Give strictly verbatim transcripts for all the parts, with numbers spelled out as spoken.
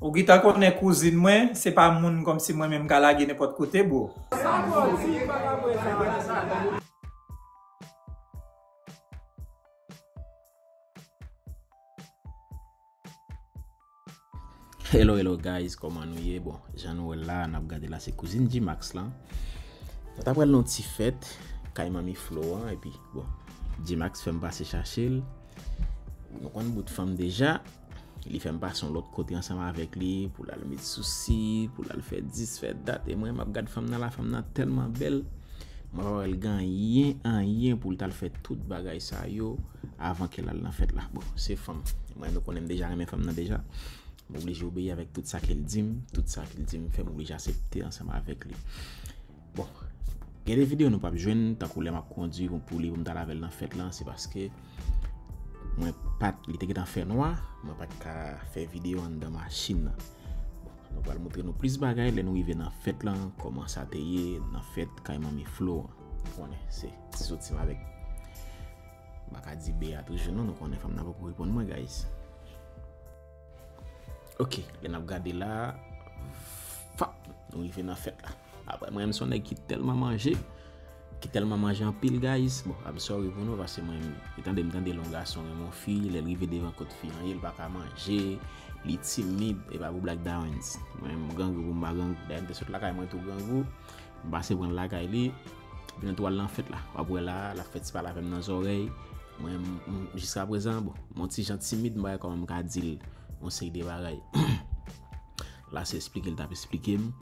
Ou gentan konnen kouzin mwen, se pa moun kòmsi mwen menm ka lage nenpòt kote, bro. Hello, hello guys, kòman nou ye? Bon, jan nou wè la, n ap gade la, se kouzin G-Max lan. Nou ta pral nan ti fèt kay Manmi Flo an, epi, bon, G-Max fè m pase chache l. Nou konn bout fanm deja. Li fè m pase yon lòt kote ansanm avèk li pou l al met sousi, pou l al fè dis, fè dat. E mwen, m ap gad fanm nan la, fanm nan tèlman bèl. Mwen pa wè l gen anyen, anyen pou l t al fè tout bagay sa yo avan ke l al nan fèt la. Bon, se fanm. Mwen, nou konnen m deja renmen fanm nan deja. M oblije obeyi avèk tout sa ke l di m. Tout sa ke l di m fè m oblije aksepte ansanm avèk li. Bon, gen de videyo nou p ap jwenn, tankou lè m ap kondui pou, pou li pou m t al avè l nan fèt lan, se paske mwen pa t, li te gentan fè nwa, mwen pa t ka fè videyo anndan machin nan. Bon, nou pral montre nou plis bagay lè nou rive nan fèt lan, kòman sa te ye nan fèt kay Manmi Flo an. Ou konnen, se ti soti m avèk, m pa ka di Bea toujou non, nou konnen fanm nan poko reponn mwen, guys. Ok, lè n ap gade la, fap, nou rive nan fèt la. Apre, mwen menm, se yon nèg ki tèlman manje, ki tèlman manje anpil, guys. Bon, I'm sorry pou nou, paske mwen, e tande m tande lè yon gason renmen yon fi, lè l rive devan kot fi an ye, l pa ka manje, li timid, e pa pou blag Dawens. Mwen menm, m grangou pou m pa grangou. Dayè, m te sot lakay mwen tou grangou, m pase pran l lakay li, epi nou tou al nan fèt la. W ap wè la, l ap fè ti pale avè m nan zòrèy. Mwen, m, m, jiskaprezan, bon, m yon ti jan timid, m pa wè kòman m ka di l yon seri de bagay. La se eksplike l t ap eksplike m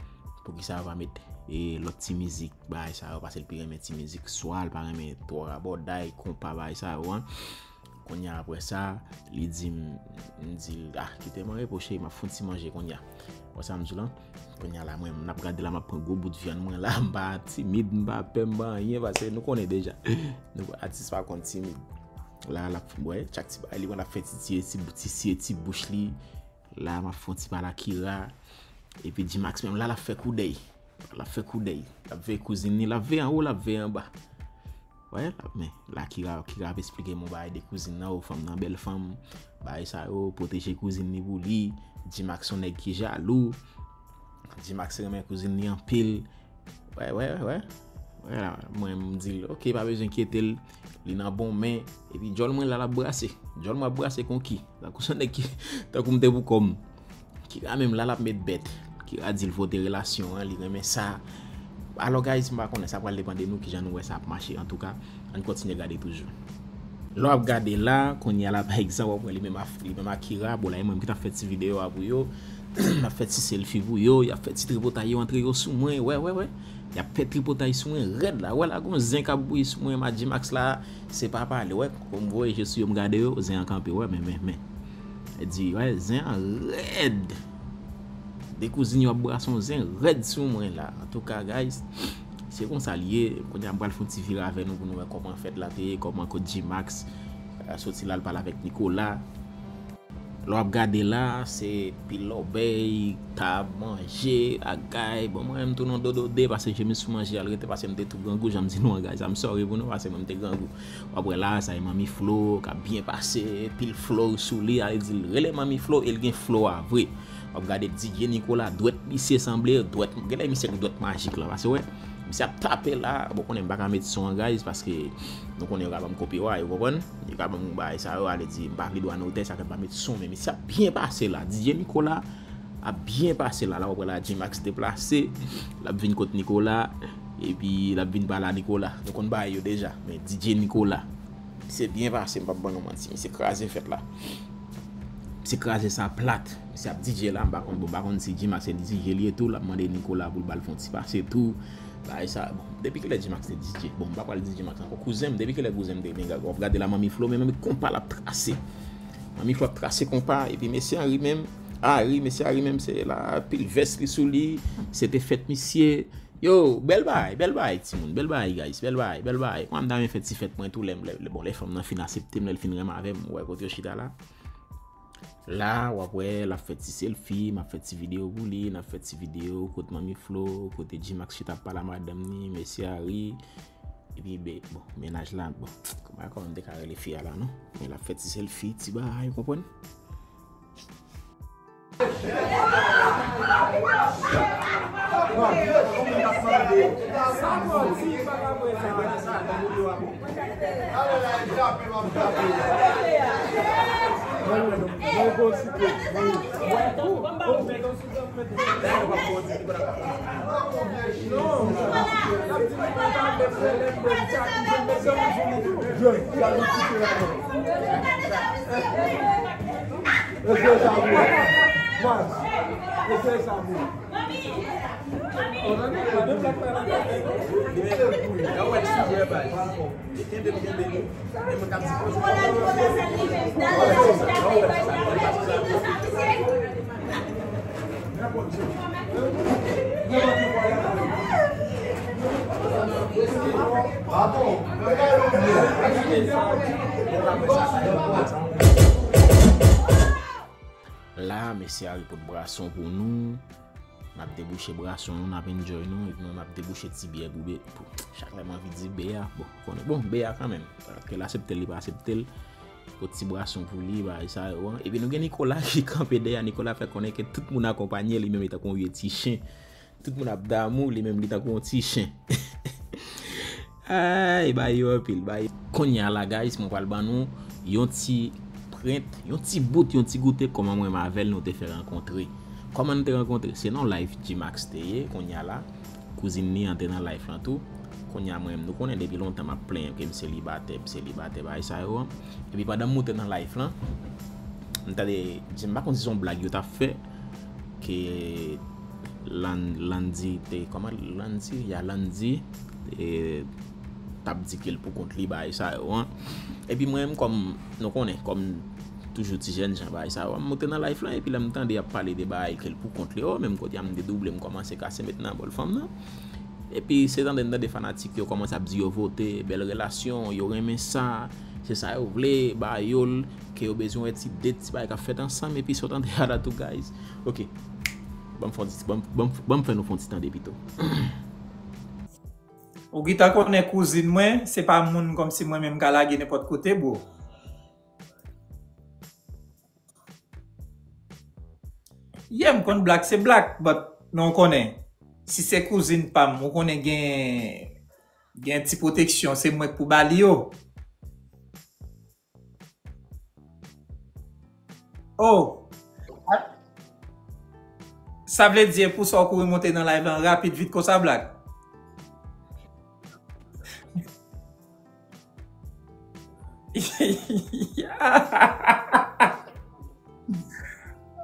poukisa yo pa met, e, lòt ti mizik, bagay sa yo, paske l pi renmen ti mizik swa, l pa renmen twò rabòday, konpa, bagay sa yo, an. Kounye a, apre sa, li di m, m di l, ah, kite m an repo, cheri, m ap fè yon ti manje kounye a. Wè sa m di w lan? Kounye a la, mwen, n ap gade la, m ap pran gwo bout vyann mwen la, m pa timid, m pa pè, m pa anyen, paske nou konnen deja. Nou, atis pa konn timid. La, l ap, wè, chak ti bagay li pran, l ap fè ti, ti, ti, ti, ti, ti bouch li. La, m ap fè yon ti pale ak Kira. Epi G-Max menm la, l ap fè koudèy. L ap fè koudèy. L ap veye kouzin li, l ap veye anwo, l ap veye anba. Wè, l ap, men, la Kira, Kira ap eksplike m yon bagay de kouzin nan, o, fanm nan bèl fanm, bagay sa yo, pwoteje kouzin li pou li. G-Max se yon nèg ki jalou. G-Max renmen kouzin li anpil. Wè, wè, wè, wè. Wè la, mwen, m di l, ok, pa bezwen enkyete l. Li nan bon men. Epi djòl mwen la, l ap brase. Djòl mwen ap brase konki. Tankou se yon nèg ki, tankou m te pou kò m. Kira menm la, l ap met bèt. Kira di l vote relasyon an, li renmen sa. Alò, guys, m pa konnen, sa pral depann de nou, kijan nou wè sa ap mache. Antouka, ann kontinye gade toujou. Lè w ap gade la, kounye a la, pa egzanp, w ap wè li menm a, li menm a Kira, bon, la, e mwen ki t ap fè ti videyo a pou yo. M ap fè ti selfie pou yo, y ap fè ti tripotay yo antre yo sou mwen, wè, wè, wè. Y ap fè tripotay sou mwen rèd la, wè la, gon zen k ap bouyi sou mwen, Madji Max la, se pa pale, wè, kon m voye je sou yo, m gade yo, zen an kanpe, wè, men, men, men. E di, wè, zen an rèd. De kouzin yo ap brase yon zen rèd sou mwen la. Antouka, guys, se konsa l ye. Kounye a, m pral fè yon ti vire avè nou pou nou wè kòman fèt la te ye, kòman kot G-Max, euh, soti la, l pale avèk Nicolas. Lè w ap gade la, se pil lòbèy, tab, manje, agay. Bon, mwen, m tounen yon dodo de, paske je me sou manje al rete, paske m te tou grangou, jan m di nou an, guys. I'm sorry pou nou, paske mwen, m te grangou. W ap wè la, sa e Manmi Flo k ap byen pase, pil flow sou li, ale di l rele Manmi Flo e l gen flow a vre. W ap gade D J Nicolas, dwèt misye sanble dwèt, genlè misye gen dwèt majik la, paske wè, misye ap tape la, bon, konnen m pa ka met son an, guys, paske nou konnen yo ka ban m copyright, ou konprann? Yo ka ban m bagay sa yo, ale di m pa vle dwa notè, sa fè m pa met son, men misye ap byen pase la, D J Nicolas ap byen pase la, la w ap wè la, G-Max deplase, l ap vin kot Nicolas, epi l ap vin pale a Nicolas. Nou konn bagay yo deja, men D J Nicolas, misye byen pase, m p ap ban nou manti, misye kraze fèt la. Misye kraze sa plat, misye ap D J la, m pa konn, bon, m pa konn si G-Max se D J li ye tou, l ap mande Nicolas pou l ba l fè yon ti pase tou. Bagay sa, bon, depi kilè G-Max te D J? Bon, m pa pral di G-Max ankò. Kouzen m, depi kilè kouzen m te vin gade? W ap gade la, Manmi Flo, men, men konpa l ap trase. Manmi Flo ap trase konpa, epi mesye Henry menm, Henry, mesye Henry menm, se la, pil vès li sou li, se te fèt misye. Yo, bèl bagay, bèl bagay, timoun, bèl bagay, guys, bèl bagay, bèl bagay. Mwen, m ta renmen fè ti fèt mwen tou, lè, lè, lè, bon, lè fanm nan fin aksepte m, lè l fin renmen avè m, ou wè kote yo chita la. La, w ap wè, l ap fè ti selfie, m ap fè ti videyo pou li, n ap fè ti videyo kot Manmi Flo, kote G-Max chita ap pale a madanm ni, mesye Henry. Epi, be, bon, mennaj la, bon, kòman, kòman m te ka rele fi a la, non? Men l ap fè ti selfie, ti bagay, ou konprann? La, mesye a reponn bwason pou nou. N ap debouche bwason nou, n ap enjoy nou, epi mwen m ap debouche ti byè pou be-, pou, chak lè m anvi di be a, bon, konnen, bon, be a kanmenm. Ke l aksepte l, li pa aksepte l. Pot ti bwason pou li, bagay sa yo an. Epi nou gen Nicolas ki kanpe dèyè. Nicolas fè konnen ke tout moun akonpanye li, menm li tankou yon vye ti chen. Tout moun ap damou, li menm li tankou yon ti chen. Ay, bay yo anpil, bay. Kounye a la, guys, mwen pral ban nou yon ti prent, yon ti bout, yon ti goute kòman mwen menm avè l nou te fè rankontre. Kòman nou te rankontre? Se nan live G-Max te ye, kounye a la. Kouzin li an te nan live lan tou. Kounye a mwen menm, nou konnen depi lontan m ap plenyen ke m selibatè, m selibatè, bagay sa yo an. Epi pandan m moute nan live lan, m tande, m pa konn si se yon blag yo t ap fè, ke Lan-, Landy te, kòman Landy? Ya Landy, e, t ap di ke l pou kont li, bagay sa yo an. Epi mwen menm, kòm nou konnen, kòm toujou ti jènjan, bagay sa yo, m moute nan live lan, epi lè m tande y ap pale de bagay ke l pou kont li, o, menm kote a m dedouble, m kòmanse kase met nan bòl fanm nan. Epi se tande m tande fanatik yo kòmanse ap di yo vote, bèl relasyon, yo renmen sa, se sa yo vle, ba yo l, ke yo bezwen wè ti det, ti bagay k ap fèt ansanm, epi sa w tande a la tou, guys. Ok. Ban m fè yon ti, ban m, ban m, ban m fè nou fè yon ti tande pito. Ou gentan konnen kouzin mwen, se pa moun kòmsi mwen menm ka lage nenpòt kote, bro. Yeah, m konn black se black, but men w konnen, si se kouzin pa m, ou konnen gen, gen ti pwoteksyon, se mwen k pou ba li yo. Oh! Sa vle di e pou sa w kouri monte nan live lan rapid vit konsa, black?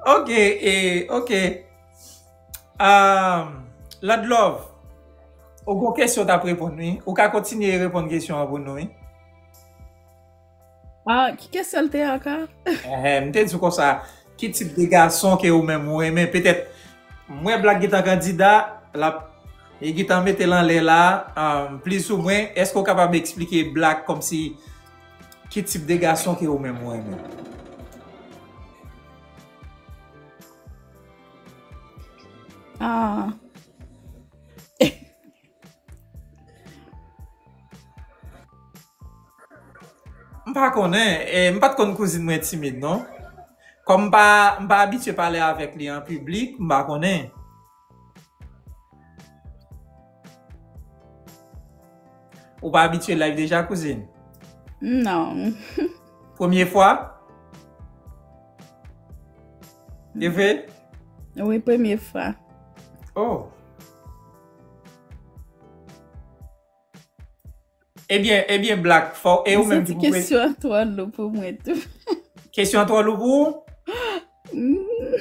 Ok, e, ok. Um, Lord Love, ou gon kesyon w t ap reponn, wi. Ou ka kontinye reponn kesyon an pou nou, wi. Ah, ki kesyon l te ankò? Ehe, m te di w konsa, ki tip de gason ke ou menm ou renmen? Petèt, m wè Black gentan kandida, l ap, li gentan mete l anlè la, um, plis ou mwen, èske w kapab eksplike Black kòmsi ki tip de gason ke ou menm ou renmen? Ah. M pa konnen, eh, m pa t konn kouzin mwen timid, non. Kòm m pa, m pa abitye pale avèk li an piblik, m pa konnen. Ou pa abitye live deja, kouzin? Non. Premye fwa? E vre? Wi, premye fwa. Oh. Ebyen, ebyen, Black, fò, e ou menm ki pou... M santi kesyon an twò lou pou mwen tou. Kesyon an twò lou pou ou? Mm.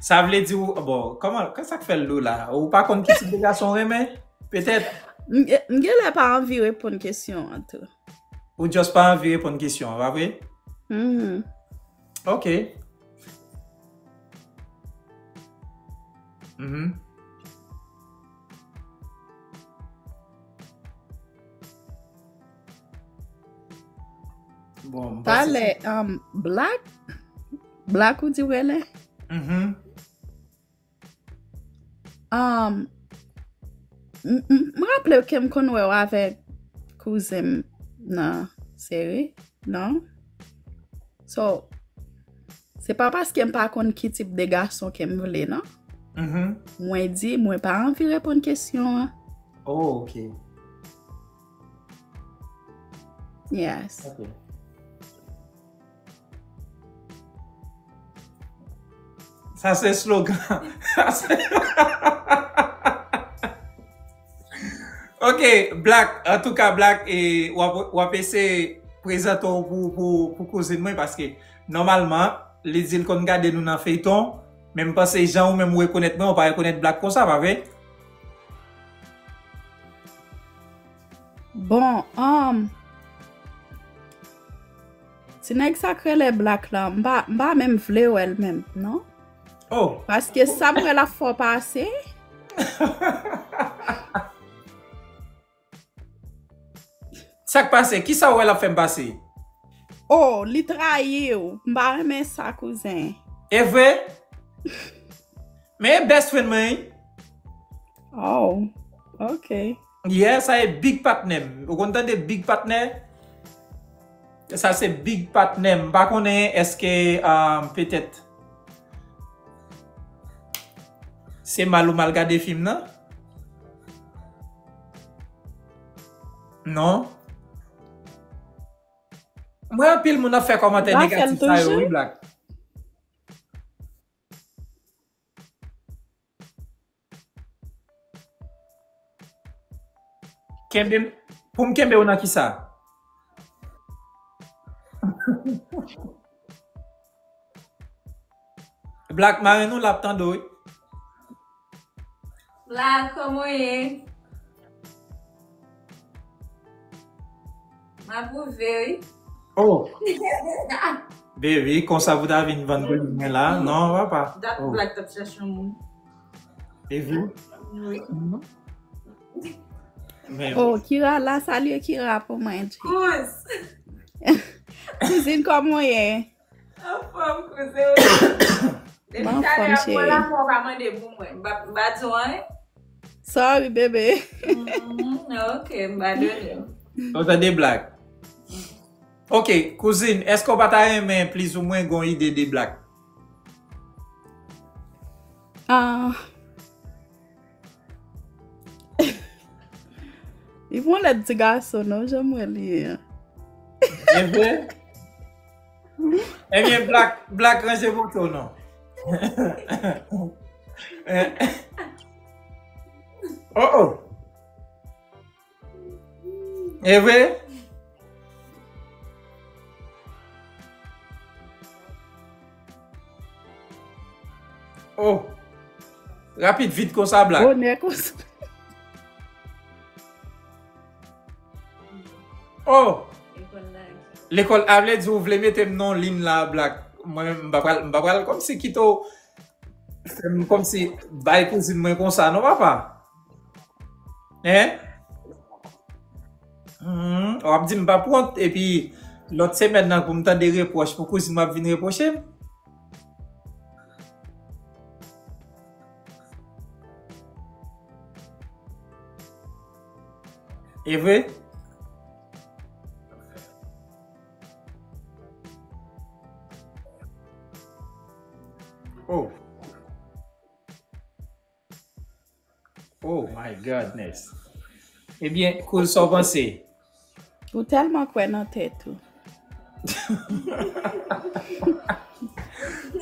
Sa vle di ou, bon, kòman, kòman sa k fè l lou la? Ou pa konn ki tip de gason w renmen? Petèt. M gen, m genlè pa anvi reponn kesyon an tou. Ou just pa anvi reponn kesyon an, pa vre? Mhm. Ok. Mhm. Bon, m panse talè, um, Black, Black ou di w rele? Mhm. Um, m, m, m raple w ke m konn wè w avèk kouzen m nan seri, non? So, se pa paske m pa konn ki tip de gason ke m vle, non? Mhm. Mwen di, mwen pa anvi reponn kesyon an. Oh, ok. Yes. Ok. Sa se slogan. Sa se- Ok, Black, antouka, Black, e w ap, w ap eseye prezante w pou, pou, pou kouzin mwen, paske nòmalman, li di l konn gade nou nan feyton, men m panse jan ou menm ou rekonèt mwen, ou pa rekonèt Black konsa, pa vre? Bon, um, ti nèg sa k rele Black la, m pa, m pa menm vle wè l menm, non? Oh, Paske sa m wè l ap fè w pase. Sa k pase? Kisa w wè l ap fè m pase? Oh, li trayi w. M pa renmen sa, kouzen. E vre? Men e best friend mwen, wi. Oh, ok. Yeah, sa e big patnè m. Ou konn tande big patnè? Sa se big patnè m. M pa konnen èske, um, petèt se mal ou mal gade fim nan? Non. Mwen anpil moun ap fè kòmantè Rafael negatif sa yo, wi, toujou? Black. Kenbe m, pou m kenbe w nan kisa? Black, marenn ou la ap tande w, wi. Black, kòman w ye? M apwouve, wi. Oh. Baby, konsa pou ta vin vann pou mwen la? Non, papa. Dat Oh. Black t ap chèche yon moun. E vre? Wi. Men, Oh, Kira la, salye Kira pou mwen, G. Kous. Kouzin, kòman w ye? Anfòm, kouzen. Depi Bon, talè fòm a cheri. Pran la fò w pa mande pou mwen. M pa, m pa di w anyen. Sorry, bebe. Mhm, ok, m pa done w. ou tande, Black? Ok, kouzin, èske w pa ta renmen plizoumwen gon ide de Black? Ah. Li pran lèt ti gason, non, jan mwen li ye an. E vre? Ebyen, Black, Black, ranje moto w non. Oh, oh. E vre? Oh. Rapid, vit konsa, Black. Bonè konsa. Oh. Lekòl la. Lekòl, a vle di ou vle mete m nan liy la, Black. Mwen, m pa pral, m pa pral kòmsi kite w fè m kòmsi bay kouzin mwen konsa, non, papa? Hein? Mhm. W ap di m pa pwont, epi lòt semèn nan pou m tande repwòch pou kouzin m ap vin repwoche m. E vre? Oh. Oh my goodness. Ebyen, Kouz, sa w panse? Ou tèlman kwè nan tèt ou.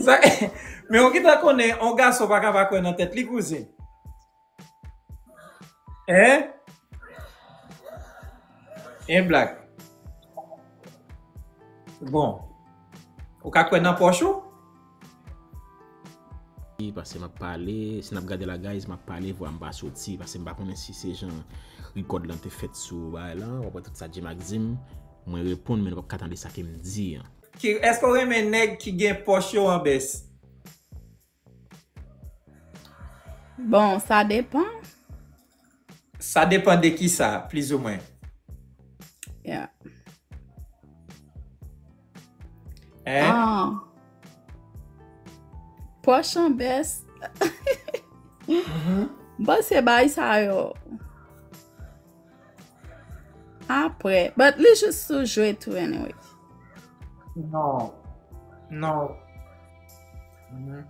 Sa, men ou gentan konnen, yon gason pa ka pa kwè nan tèt li, kouzin. Hein? Hein, Black? Bon. Ou ka kwè nan pòch ou? Paske m ap pale, si n ap gade la, guys, m ap pale, vwa m pa soti, paske m pa konnen si se jan rikòd lan te fèt sou bagay lan, w ap wè tout sa G-Max di m, mwen reponn, men nou p ap ka tande sa ke m di an. Ki, èske w renmen nèg ki gen pòch yo an bès? Bon, sa depan. Sa depan de ki sa, plizoumwen? Yeah. Hein? Ah. Pòch an bès. M panse bay sa yo. Apre. But li jis sou jwe tou anyway. Non. Non. Mhm.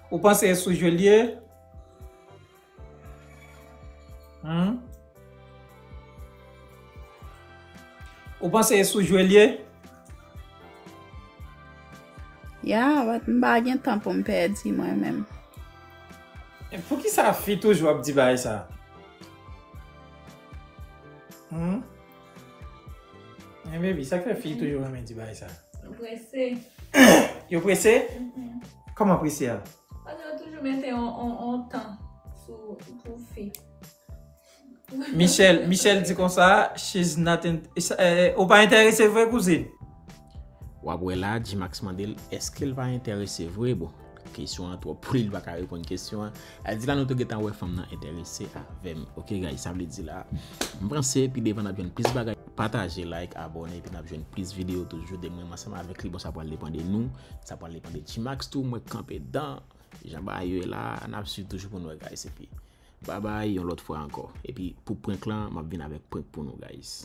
Ou panse e sou jwe l ye? Hmm? Ou panse e sou jwe l ye? Ya, but m pa gen tan pou m pèdi mwen menm. Poukisa fi toujou ap di bagay sa? Hmm? Men baby, sa k fè fi toujou renmen di bagay sa? Yo prese. Yo prese? Mhm. Kòman prese a? Paske yo toujou mete yon, yon, yon tan sou pou fi. Michel, Michel di konsa, she's not in, eh, ou pa enterese vre, kouzin? W ap wè la, G-Max mande l, èske l pa enterese vre? Bon, kesyon an twòp pou li, li pa ka reponn kesyon an. Al di la nou te gentan wè fanm nan enterese avè m. Ok, guys, sa vle di la, m panse pi devan n ap jwenn plis bagay. Pataje, like, abòne, epi n ap jwenn plis videyo toujou de mwen ansanm avèk li. Bon, sa pral depann de nou, sa pral depann de G-Max tou, mwen kanpe dan jan bagay yo ye la, n ap swiv toujou pou n wè, guys. Epi, bye bye, yon lòt fwa ankò. Epi, pou prank lan, m ap vin avèk prank pou nou, guys.